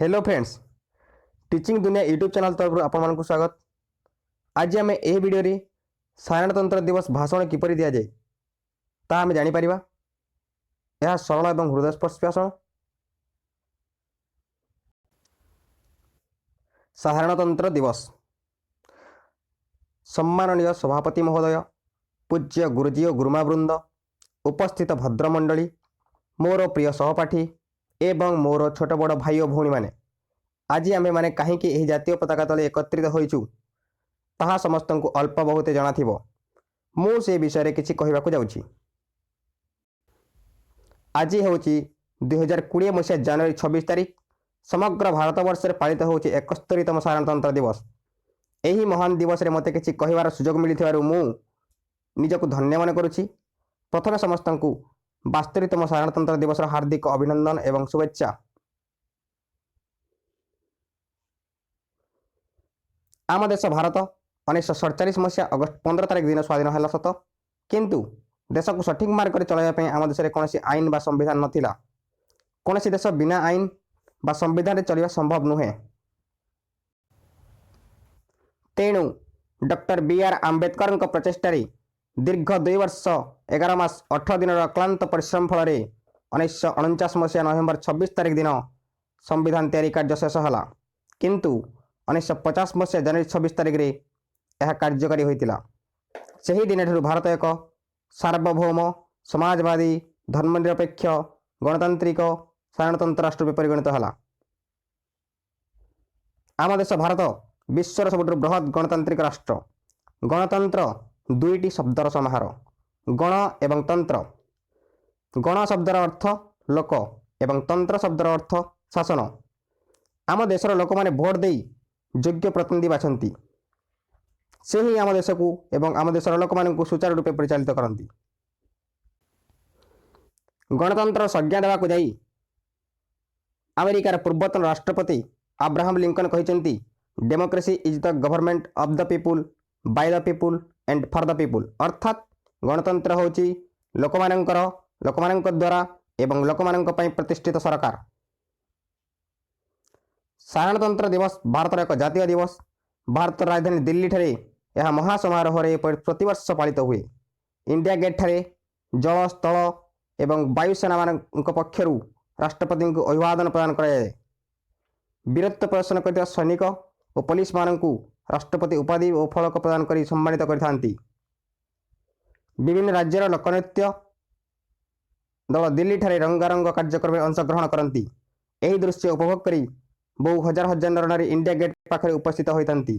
Hello friends, teaching ଦୁନିଆ YouTube channel ତରଫରୁ ଆପଣମାନଙ୍କୁ ସ୍ୱାଗତ। ଆଜି ଆମେ ଏହି ଭିଡ଼ିଓରେ ସାଧାରଣତନ୍ତ୍ର ଦିବସ ଭାଷଣ କିପରି ଦିଆଯାଏ, ତାହା ଆମେ ଜାଣିପାରିବା। ଏହା ସରଳ ଏବଂ ହୃଦୟସ୍ପର୍ଶୀ ଭାଷଣ। ସାଧାରଣତନ୍ତ୍ର ଦିବସ। ସମ୍ମାନନୀୟ ସଭାପତି ମହୋଦୟ, ପୂଜ୍ୟ ଗୁରୁଜୀ ଓ ଗୁରୁମାବୃନ୍ଦ, ଉପସ୍ଥିତ ଭଦ୍ରମଣ୍ଡଳୀ, ମୋର ପ୍ରିୟ ସହପାଠୀ ଏବଂ ମୋର ଛୋଟ ବଡ଼ ଭାଇ ଓ ଭଉଣୀମାନେ, ଆଜି ଆମ୍ଭେମାନେ କାହିଁକି ଏହି ଜାତୀୟ ପତାକା ତଳେ ଏକତ୍ରିତ ହୋଇଛୁ, ତାହା ସମସ୍ତଙ୍କୁ ଅଳ୍ପ ବହୁତ ଜଣାଥିବ। ମୁଁ ସେ ବିଷୟରେ କିଛି କହିବାକୁ ଯାଉଛି। ଆଜି ହେଉଛି 2020 ମସିହା ଜାନୁଆରୀ 26 ତାରିଖ। ସମଗ୍ର ଭାରତବର୍ଷରେ ପାଳିତ ହେଉଛି 71ତମ ସାଧାରଣତନ୍ତ୍ର ଦିବସ। ଏହି ମହାନ ଦିବସରେ ମୋତେ କିଛି କହିବାର ସୁଯୋଗ ମିଳିଥିବାରୁ ମୁଁ ନିଜକୁ ଧନ୍ୟ ମନେ କରୁଛି। ପ୍ରଥମେ ସମସ୍ତଙ୍କୁ 72ତମ ସାଧାରଣତନ୍ତ୍ର ଦିବସର ହାର୍ଦ୍ଦିକ ଅଭିନନ୍ଦନ ଏବଂ ଶୁଭେଚ୍ଛା। ଆମ ଦେଶ ଭାରତ 1947 ମସିହା ଅଗଷ୍ଟ 15 ତାରିଖ ଦିନ ସ୍ୱାଧୀନ ହେଲା ସତ, କିନ୍ତୁ ଦେଶକୁ ସଠିକ୍ ମାର୍ଗରେ ଚଳାଇବା ପାଇଁ ଆମ ଦେଶରେ କୌଣସି ଆଇନ ବା ସମ୍ବିଧାନ ନଥିଲା। କୌଣସି ଦେଶ ବିନା ଆଇନ ବା ସମ୍ବିଧାନରେ ଚଳିବା ସମ୍ଭବ ନୁହେଁ। ତେଣୁ ଡକ୍ଟର ବି ଆର୍ ଆମ୍ବେଦକରଙ୍କ ପ୍ରଚେଷ୍ଟାରେ ଦୀର୍ଘ 2 ବର୍ଷ 11 ମାସ 18 ଦିନର ଅକ୍ଳାନ୍ତ ପରିଶ୍ରମ ଫଳରେ 1949 ମସିହା ନଭେମ୍ବର 26 ତାରିଖ ଦିନ ସମ୍ବିଧାନ ତିଆରି କାର୍ଯ୍ୟ ଶେଷ ହେଲା। କିନ୍ତୁ 1950 ମସିହା ଜାନୁଆରୀ 26 ତାରିଖରେ ଏହା କାର୍ଯ୍ୟକାରୀ ହୋଇଥିଲା। ସେହି ଦିନଠାରୁ ଭାରତ ଏକ ସାର୍ବଭୌମ, ସମାଜବାଦୀ, ଧର୍ମନିରପେକ୍ଷ, ଗଣତାନ୍ତ୍ରିକ ସାଧାରଣତନ୍ତ୍ର ରାଷ୍ଟ୍ର ରୂପେ ପରିଗଣିତ ହେଲା। ଆମ ଦେଶ ଭାରତ ବିଶ୍ୱର ସବୁଠାରୁ ବୃହତ୍ ଗଣତାନ୍ତ୍ରିକ ରାଷ୍ଟ୍ର। ଗଣତନ୍ତ୍ର ଦୁଇଟି ଶବ୍ଦର ସମାହାର, ଗଣ ଏବଂ ତନ୍ତ୍ର। ଗଣ ଶବ୍ଦର ଅର୍ଥ ଲୋକ ଏବଂ ତନ୍ତ୍ର ଶବ୍ଦର ଅର୍ଥ ଶାସନ। ଆମ ଦେଶର ଲୋକମାନେ ଭୋଟ ଦେଇ ଯୋଗ୍ୟ ପ୍ରତିନିଧି ବାଛନ୍ତି। ସେ ହିଁ ଆମ ଦେଶକୁ ଏବଂ ଆମ ଦେଶର ଲୋକମାନଙ୍କୁ ସୁଚାରୁ ରୂପେ ପରିଚାଳିତ କରନ୍ତି। ଗଣତନ୍ତ୍ର ସଂଜ୍ଞା ଦେବାକୁ ଯାଇ ଆମେରିକାର ପୂର୍ବତନ ରାଷ୍ଟ୍ରପତି ଆବ୍ରାହମ ଲିଙ୍କନ କହିଛନ୍ତି, "Democracy is the government of the people, by the people and for the people." ଅର୍ଥାତ୍ ଗଣତନ୍ତ୍ର ହେଉଛି ଲୋକମାନଙ୍କର, ଲୋକମାନଙ୍କ ଦ୍ୱାରା ଏବଂ ଲୋକମାନଙ୍କ ପାଇଁ ପ୍ରତିଷ୍ଠିତ ସରକାର। ସାଧାରଣତନ୍ତ୍ର ଦିବସ ଭାରତର ଏକ ଜାତୀୟ ଦିବସ। ଭାରତର ରାଜଧାନୀ ଦିଲ୍ଲୀଠାରେ ଏହା ମହାସମାରୋହରେ ପ୍ରତିବର୍ଷ ପାଳିତ ହୁଏ। ଇଣ୍ଡିଆ ଗେଟ୍ଠାରେ ଜଳ, ସ୍ଥଳ ଏବଂ ବାୟୁସେନାମାନଙ୍କ ପକ୍ଷରୁ ରାଷ୍ଟ୍ରପତିଙ୍କୁ ଅଭିବାଦନ ପ୍ରଦାନ କରାଯାଏ। ବୀରତ୍ୱ ପ୍ରଦର୍ଶନ କରିଥିବା ସୈନିକ ଓ ପୋଲିସମାନଙ୍କୁ ରାଷ୍ଟ୍ରପତି ଉପାଧି ଓ ଫଳକ ପ୍ରଦାନ କରି ସମ୍ମାନିତ କରିଥାନ୍ତି। ବିଭିନ୍ନ ରାଜ୍ୟର ଲୋକନୃତ୍ୟ ଦଳ ଦିଲ୍ଲୀଠାରେ ରଙ୍ଗାରଙ୍ଗ କାର୍ଯ୍ୟକ୍ରମରେ ଅଂଶଗ୍ରହଣ କରନ୍ତି। ଏହି ଦୃଶ୍ୟ ଉପଭୋଗ କରି ବହୁ ହଜାର ହଜାର ନରନାରୀ ଇଣ୍ଡିଆ ଗେଟ୍ ପାଖରେ ଉପସ୍ଥିତ ହୋଇଥାନ୍ତି।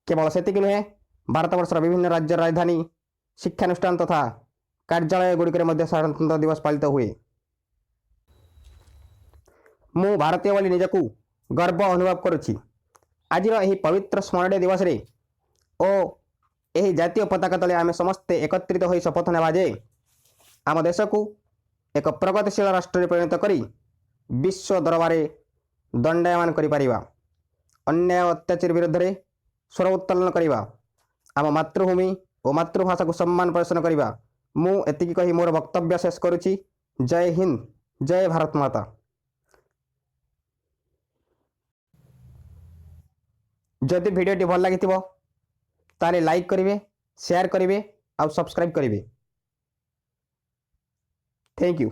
କେବଳ ସେତିକି ନୁହେଁ, ଭାରତବର୍ଷର ବିଭିନ୍ନ ରାଜ୍ୟର ରାଜଧାନୀ, ଶିକ୍ଷାନୁଷ୍ଠାନ ତଥା କାର୍ଯ୍ୟାଳୟ ଗୁଡ଼ିକରେ ମଧ୍ୟ ସାଧାରଣତନ୍ତ୍ର ଦିବସ ପାଳିତ ହୁଏ। ମୁଁ ଭାରତୀୟ ବୋଲି ନିଜକୁ ଗର୍ବ ଅନୁଭବ କରୁଛି। ଆଜିର ଏହି ପବିତ୍ର ସ୍ମରଣୀୟ ଦିବସରେ ଓ ଏହି ଜାତୀୟ ପତାକା ତଳେ ଆମେ ସମସ୍ତେ ଏକତ୍ରିତ ହୋଇ ଶପଥ ନେବା ଯେ ଆମ ଦେଶକୁ ଏକ ପ୍ରଗତିଶୀଳ ରାଷ୍ଟ୍ରରେ ପରିଣତ କରି ବିଶ୍ୱ ଦରବାରରେ ଦଣ୍ଡାୟମାନ କରିପାରିବା। ଅନ୍ୟାୟ ଅତ୍ୟାଚାର ବିରୁଦ୍ଧରେ ସ୍ୱର ଉତ୍ତୋଳନ କରିବା। ଆମ ମାତୃଭୂମି ଓ ମାତୃଭାଷାକୁ ସମ୍ମାନ ପ୍ରଦର୍ଶନ କରିବା। ମୁଁ ଏତିକି କହି ମୋର ବକ୍ତବ୍ୟ ଶେଷ କରୁଛି। ଜୟ ହିନ୍ଦ, ଜୟ ଭାରତ ମାତା। ଯଦି ଭିଡ଼ିଓଟି ଭଲ ଲାଗିଥିବ, ତାହେଲେ ଲାଇକ୍ କରିବେ, ସେୟାର କରିବେ ଆଉ ସବସ୍କ୍ରାଇବ୍ କରିବେ। Thank you.